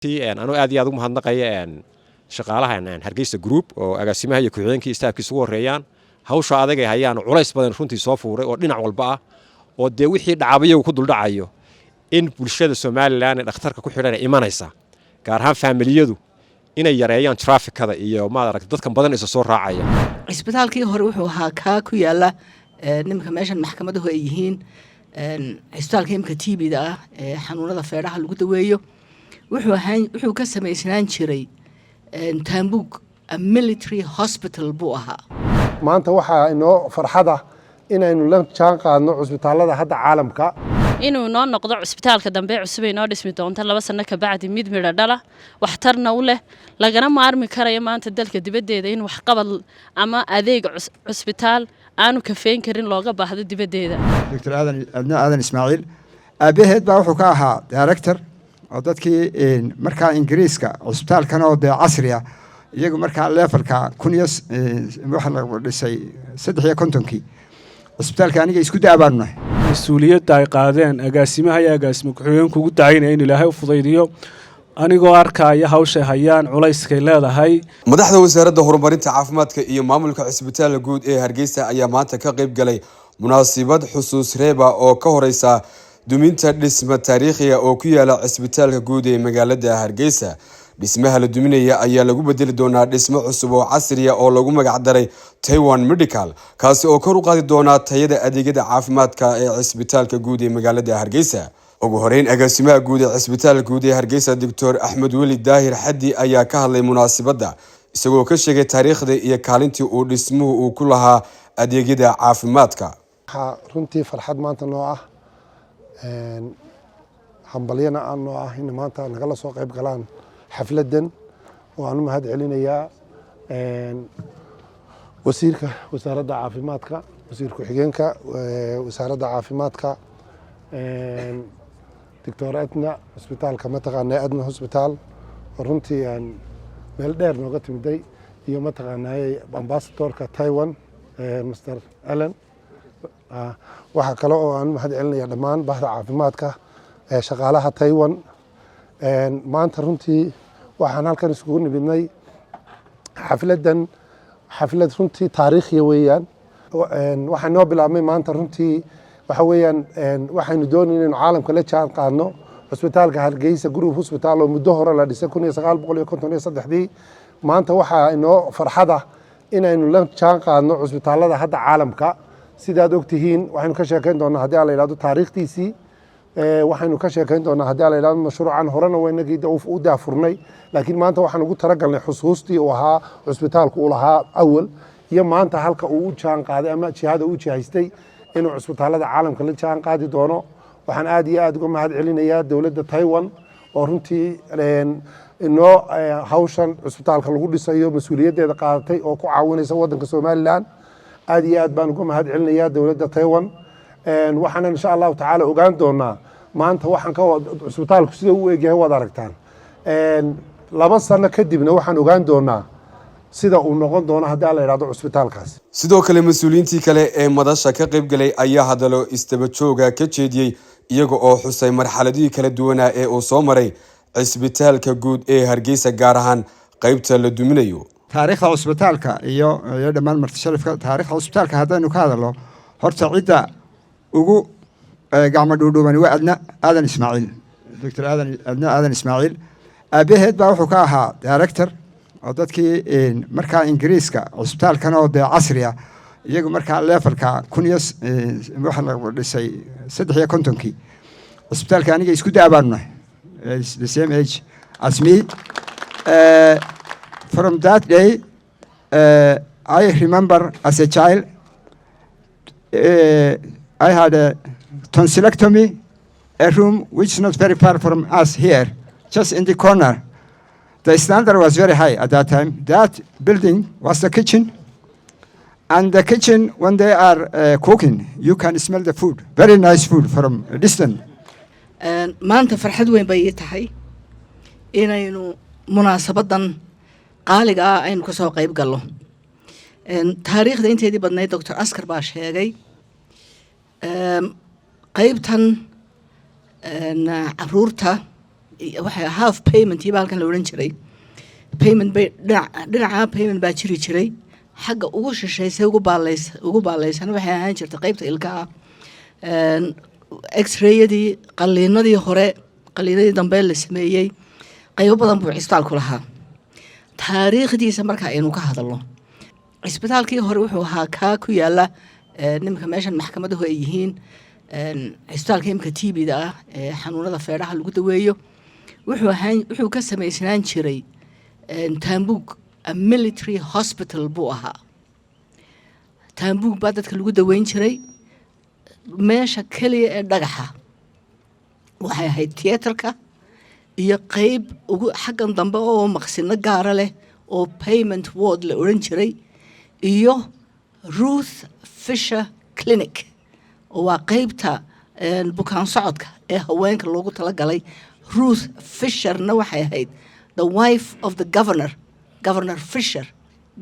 Anuu aad iyo aad ugu mahadnaqaya shaqaalaha Hargeysa Group oo agaasimaha iyo ku-xigeenkii staff-kiisa ugu horreeyaan, hawsha adag ay hayaan, culays badan runtii soo fuuray oo dhinac walba ah, oo dee wixii dhacaba iyagu ku duldhacayo, in bulshada Somaliland ee dhakhtarka ku xidhan ee imanaysa, gaar ahaan faamiliyadu, inay yareeyaan traffic-ada iyo, maad aragta, dadkan badan isa soo raacaya. Cisbitaalkii hore wuxuu ahaa kaa ku yaala nimanka meeshan maxkamaduhu ay yihiin, cisbitaalka imika TB-da ah ee xanuunada feedhaha lagu daweeyo. Wuxuu ahaan, wuxuu ka samaysnaan jiray taambuug, military hospital buu ahaa. Maanta waxaa inoo farxada inaynu la jaan qaadno cusbitaallada hadda caalamka. Inuu noo noqdo cusbitaalka dambe cusub ay noo dhismi doonto 2 sano kabacdi mid midho dhala, waxtarna u leh, lagana maarmi karayo maanta dalka dibaddeeda in waxqabad ama adeeg cusbitaal aanu kafeyn karin looga baahdo dibaddeeda. Doctor Aadan, Adna Aadan Ismaaciil, aabaheed baa wuxuu ka ahaa director oo dadkii markaa Ingiriiska cusbitaalkan oo dee casri ah iyagu markaa level-ka kun iyo waxa la dhisay 53-kii cusbitaalka. Aniga isku da' baanu nahay. Mas-uuliyadda ay qaadeen agaasimaha iyo agaasima ku-xigeenku ugu dacaynaya in Ilaahay u fudaydiyo, anigoo arkaya hawshay hayaan culayskay leedahay. Madaxda Wasaaradda Horumarinta Caafimaadka iyo maamulka Cisbitaalka Guud ee Hargeysa ayaa maanta ka qayb galay munaasibad xusuus reeba oo ka horeysa duminta dhisme taariikhiga oo ku yaala Cisbitaalka Guud ee magaalada Hargeysa. Dhismaha la duminaya ayaa lagu bedeli doonaa dhismo cusub oo casriya oo lagu magac daray Taiwan Medical, kaasi oo kor u qaadi doonaa tayada adeegyada caafimaadka ee Cisbitaalka Guud ee magaalada Hargeysa. Ugu horeyn, agaasimaha guud ee Cisbitaalka Guud ee Hargeysa, Doctor Axmed Weli Daahir Xaddi, ayaa ka hadlay munaasibadda, isagoo ka sheegay taariikhda iyo kaalintii uu dhismuhu uu ku lahaa adeegyada caafimaadka. Waxaa runtii farxad maanta noo ah, hambalyana aan noo ah, in maanta nagala soo qayb galaan xafladdan oo aan u mahad celinayaa wasiirka Wasaaradda Caafimaadka, wasiir ku-xigeenka Wasaaradda Caafimaadka, Doctor Adna, cusbitaalka mataqaanaa Adna Hosbitaal oo runtii aan meel dheer nooga timiday, iyo mataqaanaaye ambassador-ka Taiwan, Mr Allen. Waxaa kale oo aan u mahad celinaya dhammaan bahda caafimaadka, shaqaalaha Taiwan. Maanta runtii waxaan halkan isugu nimidnay xafladdan, xaflad runtii taariikhiya weeyaan. Waxaa noo bilaabmay maanta runtii waxa weeyaan waxaynu doonayna inaynu caalamka la jaan qaadno cusbitaalka Hargeysa Group Hospital oo muddo hore la dhisay 1953-dii. Maanta waxaa inoo farxada inaynu la jaan qaadno cusbitaallada hadda caalamka. Sidaad ogtihiin, waxaynu ka sheekeyn doonaa, haddii la yidhahdo, taariikhdiisii. Waxaynu ka sheekeyn doonaa, haddii la yidhahdo, mashruucan horena waynagii u daafurnay, laakiin maanta waxaan ugu talagalnay xusuustii uu ahaa cusbitaalku uu lahaa awal iyo maanta halka uu u jaan qaaday ama jihada u jihaystay inuu cusbitaallada caalamka la jaan qaadi doono. Waxaan aad iyo aad uga mahad celinayaa dowladda Taiwan oo runtii inoo hawshan cusbitaalka lagu dhisayo mas-uuliyaddeeda qaadatay oo ku caawinaysa waddanka Somaliland. Aad iyo aad baan uga mahad celinayaa dowladda Taiwan. Waxaana insha Allahu tacaala ogaan doonaa maanta waxaan ka cusbitaalku sida u egyahay waad aragtaan. 2 sano kadibna waxaan ogaan doonaa sida uu noqon doono, haddii la yidhahdo, cusbitaalkaas. Sidoo kale, mas-uuliyiintii kale ee madasha ka qayb galay ayaa hadallo isdaba jooga ka jeediyey, iyaga oo xusay marxaladihii kala duwanaa ee uu soo maray Cisbitaalka Guud ee Hargeysa, gaar ahaan qeybta la duminayo. Taariikhda cusbitaalka iyo dhammaan martisharafka, taariikhda cusbitaalka haddaynu ka hadalno, horta cidda ugu gacmo dhuudhuubani waa Adna Aadan Ismaaciil, Doctor Aadan, Adna Aadan Ismaaciil. Aabaheed baa wuxuu ka ahaa director oo dadkii markaa Ingiriiska cusbitaalkan oo dee casri ah iyagu markaa level-ka kun iyo waxa la dhisay 53-kii cusbitaalka. Aniga isku da' baanu nahay, the same age as me. From that day, I remember as a child, I had a tonsillectomy, a room which is not very far from us here, just in the corner. The standard was very high at that time. That building was the kitchen. And the kitchen, when they are cooking, you can smell the food. Very nice food from a distance. Maanta farxad weyn bay ii tahay inaynu munaasabadan qaaliga ah aynu kasoo qayb gallo. Taariikhda inteedii badnayd Doctor Askar baa sheegay. Qaybtan caruurta Waxay half payment iyo halkan la odhan jiray payment bay dhinac dhinaca payment baa jiri jiray. Xagga ugu shisheysay ugu baalaysana waxay ahaan jirtay qeybta ilkaha, X-rayadii, qaliinadii hore, qaliinadii dambe la sameeyey. Qaybo badan buu cisbitaalku lahaa. Taariikhdiisa marka aynu ka hadalno, cisbitaalkii hore wuxuu ahaa kaa ku yaala nimanka meeshan maxkamaduhu ay yihiin, cisbitaalka imika TB-da ah ee xanuunada feedhaha lagu daweeyo. Wuxuu ka samaysnaan jiray taambuug. A military hospital buu ahaa. Taambuug baa dadka lagu daweyn jiray. Meesha keliya ee dhagaxa waxay ahayd theatreka iyo qeyb ugu xaggan dambe oo maqsino gaara leh oo payment ward la odhan jiray, iyo Ruth Fisher Clinic oo waa qeybta bukaan socodka ee haweenka loogu talagalay. Ruth Fisherna waxay ahayd the wife of the governor, Governor Fisher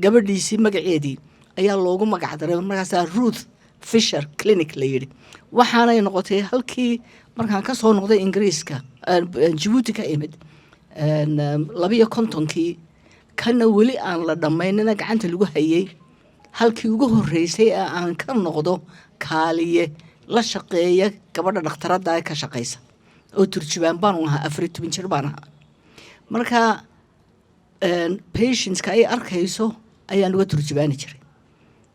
gabadhiisii magaceedii ayaa loogu magac daray. Markaasaa Ruth Fisher Clinic la yidhi. Waxaanay noqotay halkii markaan ka soo noqday Ingiriiska, Jabuuti ka imid 52-kii, kana weli aan la dhammaynina gacanta lagu hayay, halkii ugu horreysay ee aan ka noqdo kaaliye la shaqeeya gabadha dhakhtaradda ee ka shaqaysa oo turjubaan baanu ahaa. 14 jir baan ahaa. Marka patientska ay arkayso ayaan uga turjubaani jiray.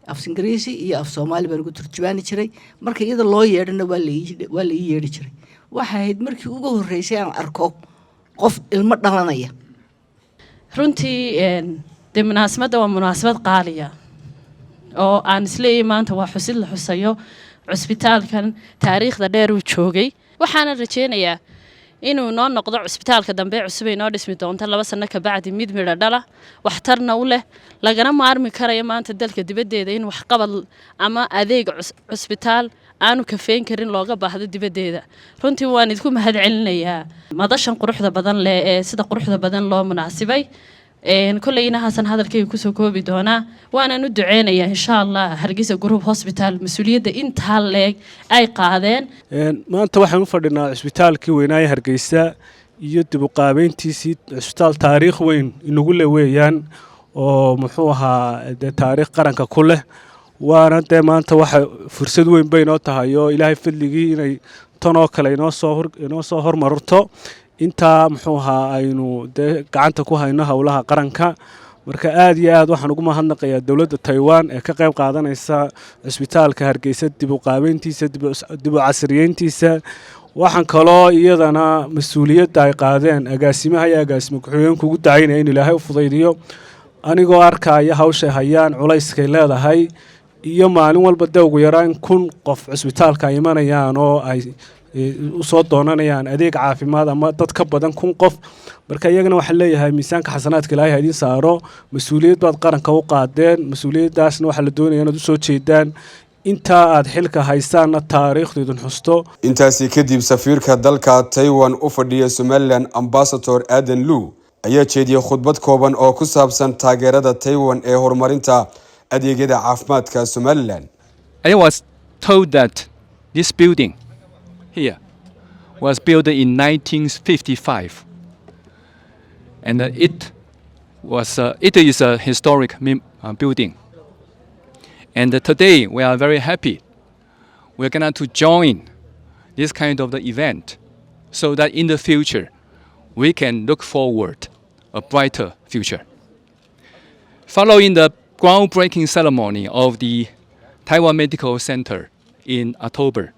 Af Ingiriisi iyo af Soomaali baan uga turjubaani jiray. Marka iyada loo yeedhana waa la ii yeedhi jiray. Waxay ahayd markii ugu horreysay aan arko qof ilmo dhalanaya. Runtii dee munaasabadda waa munaasabad qaaliya oo aan isleeyahay maanta waa xusid la xusayo cusbitaalkan taariikhda dheer uu joogay. Waxaana rajeynayaa inuu noo noqdo cusbitaalka dambe cusub ay noo dhismi doonto 2 sano kabacdi mid midho dhala, waxtarna u leh, lagana maarmi karayo maanta dalka dibaddeeda in waxqabad ama adeeg cusbitaal aanu kafeyn karin looga baahdo dibaddeeda. Runtii waan idinku mahad celinayaa madashan quruxda badan leh ee sida quruxda badan loo munaasibay. Kolley inahaasan hadalkayga kusoo koobi doonaa, waanaan u duceynayaa insha Allah Hargeysa Group Hospital mas-uuliyadda intaa leeg ay qaadeen. Maanta waxaan u fadhinaa cusbitaalkii weynaaye Hargeysa iyo dib u qaabeyntiisii. Cusbitaal taariikh weyn inagu le weeyaan oo muxuu ahaa dee taariikh qaranka ku leh. Waana dee maanta waxa fursad weyn bay inoo tahay oo Ilaahay fadligii inay tan oo kale inoo soo hormarto intaa muxuu ahaa aynu dee gacanta ku hayno howlaha qaranka. Marka aad iyo aad waxaan ugu mahadnaqayaa dowladda Taiwan ee ka qayb qaadanaysa cusbitaalka Hargeysa dib u qaabeyntiisa, dib u casriyeyntiisa. Waxaan kaloo iyadana mas-uuliyadda ay qaadeen agaasimaha iyo agaasimo ku-xigeenku ugu dacaynaya in Ilaahay u fudaydiyo, anigoo arkaya hawshay hayaan, culayskay leedahay, iyo maalin walba dee ugu yaraan 1000 qof cusbitaalka ay imanayaan oo ay usoo doonanayaan adeeg caafimaad, ama dad ka badan 1000 qof. Marka iyagana waxaan leeyahay miisaanka xasanaadka Ilaahay ha idiin saaro. Mas-uuliyad baad qaranka u qaadeen, mas-uuliyaddaasna waxaa la doonaya inaad usoo jeedaan intaa aad xilka haysaanna taariikhdu idin xusto. Intaasi kadib, safiirka dalka Taiwan u fadhiya Somaliland, Ambassador Aden Lu, ayaa jeediyey khudbad kooban oo ku saabsan taageerada Taiwan ee horumarinta adeegyada caafimaadka Somaliland. I was told that this building here was built in 1955, and it is a historic building. And today we are very happy. We're going to join this kind of the event so that in the future we can look forward a brighter future. Following the groundbreaking ceremony of the Taiwan Medical Center in October,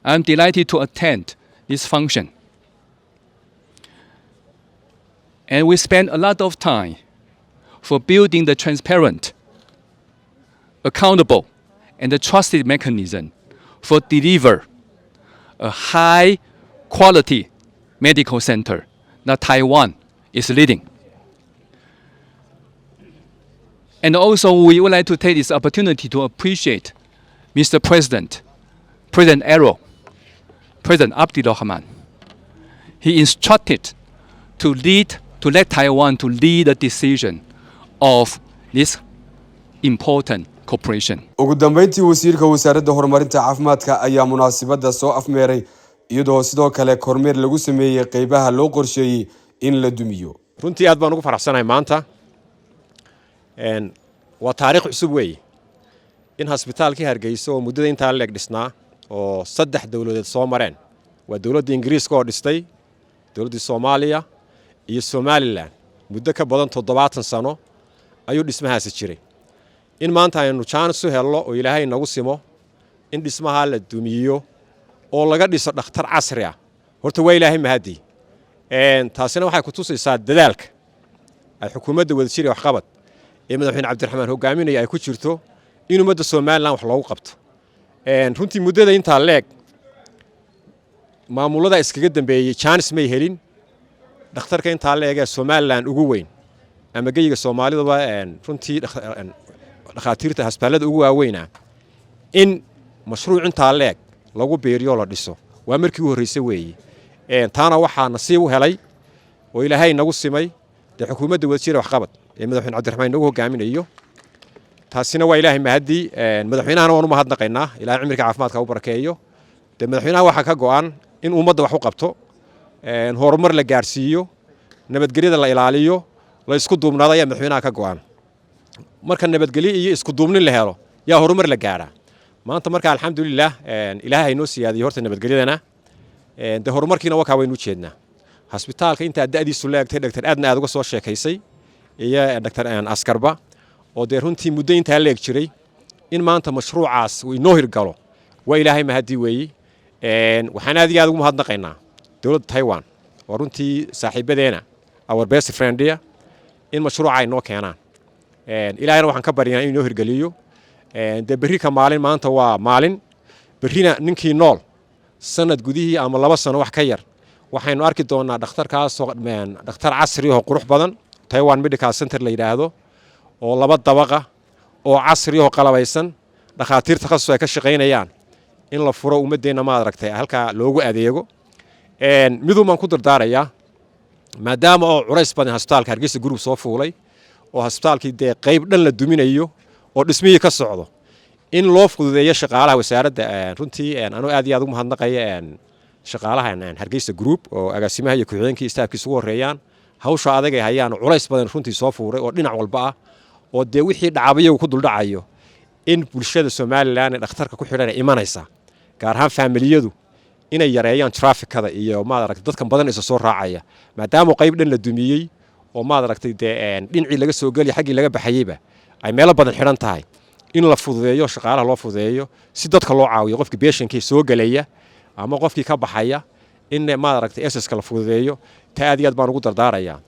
I'm delighted to attend this function. And we spent a lot of time for building the transparent, accountable, and the trusted mechanism for deliver a high quality medical center that Taiwan is leading. And also, we would like to take this opportunity to appreciate Mr. President, President Irro, President Abdirahman. He instructed to let Taiwan to lead the decision of this important cooperation. Ugu dambeyntii, wasiirka wasaaradda horumarinta caafimaadka ayaa munaasabadda soo afmeeray. Iyadoo sidoo kale kormeer lagu sameeyey qeybaha loo qorsheeyey in la dumiyo. Runtii aad baan ugu faraxsanahay maanta. Waa taariikh cusub weeye in hasbitaalkii Hargeysa oo muddada intaa leeg dhisnaa oo saddex dowladeed soo mareen, waa dowladda Ingiriiska oo dhistay, dowladdii Soomaaliya iyo Somaliland, muddo ka badan 70 sano ayuu dhismahaasi jiray, in maanta aynu jaanis u helno oo Ilaahay nagu simo in dhismahaa la dumiyo oo laga dhiso dhakhtar casri ah, horta waa Ilaahay mahadii. Taasina waxay ku tusaysaa dadaalka ay xukuumadda Wadajir ee Waxqabad ee Madaxweyne Cabdiraxmaan hogaaminaya ay ku jirto in ummadda Somaliland wax loogu qabto. Runtii muddada intaa leeg maamulada iskaga dambeeyey jaanis may helin dhakhtarka intaa leeg ee Somaliland ugu weyn ama geyiga Soomaalidaba, runtii dhakhaatiirta hasbaalada ugu waaweynaa, in mashruuc intaa leeg lagu biiriyo, la dhiso, waa markii u horreysay weeye. Taana waxaa nasiib u helay oo Ilaahay nagu simay dee xukuumadda Wadajir Waxqabad ee Madaxweyne Cabdiraxmaan nagu hogaaminayo. Taasina waa Ilaahay mahadii. Madaxweynahana waan u mahadnaqaynaa, Ilahay cimriga caafimaadka u barakeeyo. Dee madaxweynaha waxaa ka go'an in ummadda wax u qabto, horumar la gaarsiiyo, nabadgelyada la ilaaliyo, la isku duubnaado ayaa madaxweynaha ka go'an. Marka nabadgelyo iyo isku duubnin la helo yaa horumar la gaadhaa. Maanta marka alxamdulilah, Ilaahay haynoo siyaadiyo horta nabadgelyadana, dee horumarkiina wakaa waynu ujeednaa. Hasbitaalka intaa da'diisu la egtay, dhaktar aadna aad uga soo sheekaysay iyo dhaktar Askarba, oo dee runtii muddo intaa leeg jiray, in maanta mashruucaas uu inoo hirgalo waa Ilaahay mahadii weeyi. Waxaan aad iyo aad ugu mahadnaqaynaa dowladda Taiwan oo runtii saaxiibadeena, our best friend-ia, in mashruuca ay noo keenaan. Ilaahayna waxaan ka baryanaa in inoo hirgeliyo. Dee berri ka maalin, maanta waa maalin, berrina ninkii nool sanad gudihii ama 2 sano wax ka yar waxaynu arki doonaa dhakhtarkaasoo dhakhtar casri oo qurux badan, Taiwan Medical Center la yidhaahdo, oo laba dabaqa oo casri oo qalabaysan, dhakhaatiir takhasus ay ka shaqaynayaan, in la furo, ummaddeenna maad aragtay halkaa loogu adeego. Midun baan ku dardaarayaa: maadaama oo culays badan hasbitaalka Hargeysa Group soo fuulay oo hasbitaalkii dee qayb dhan la duminayo oo dhismihii ka socdo, in loo fududeeyo shaqaalaha wasaaradda. Runtii anuu aad iyo aad ugu mahadnaqaya shaqaalaha Hargeysa Group oo agaasimaha iyo ku-xigeenkii staafkiisa ugu horreeyaan, hawsha adag ay hayaan, culays badan runtii soo fuuray oo dhinac walba ah, oo dee wixii dhacabayagu ku duldhacayo, in bulshada Somaliland ee dhakhtarka ku xidhan ee imanaysa, gaar ahaan faamiliyadu, inay yareeyaan trafikada iyo maad aragtay dadkan badan isa soo raacaya, maadaama qayb dhan la dumiyey oo maad aragtay dee dhinacii laga soo geliya, xaggii laga baxayeyba ay meelo badan xidhan tahay, in la fududeeyo, shaqaalaha loo fududeeyo si dadka loo caawiyo, qofkii patient-kii soo gelaya ama qofkii ka baxaya, in maad aragtay access-ka la fududeeyo. Ta aad iyo aad baan ugu dardaarayaa.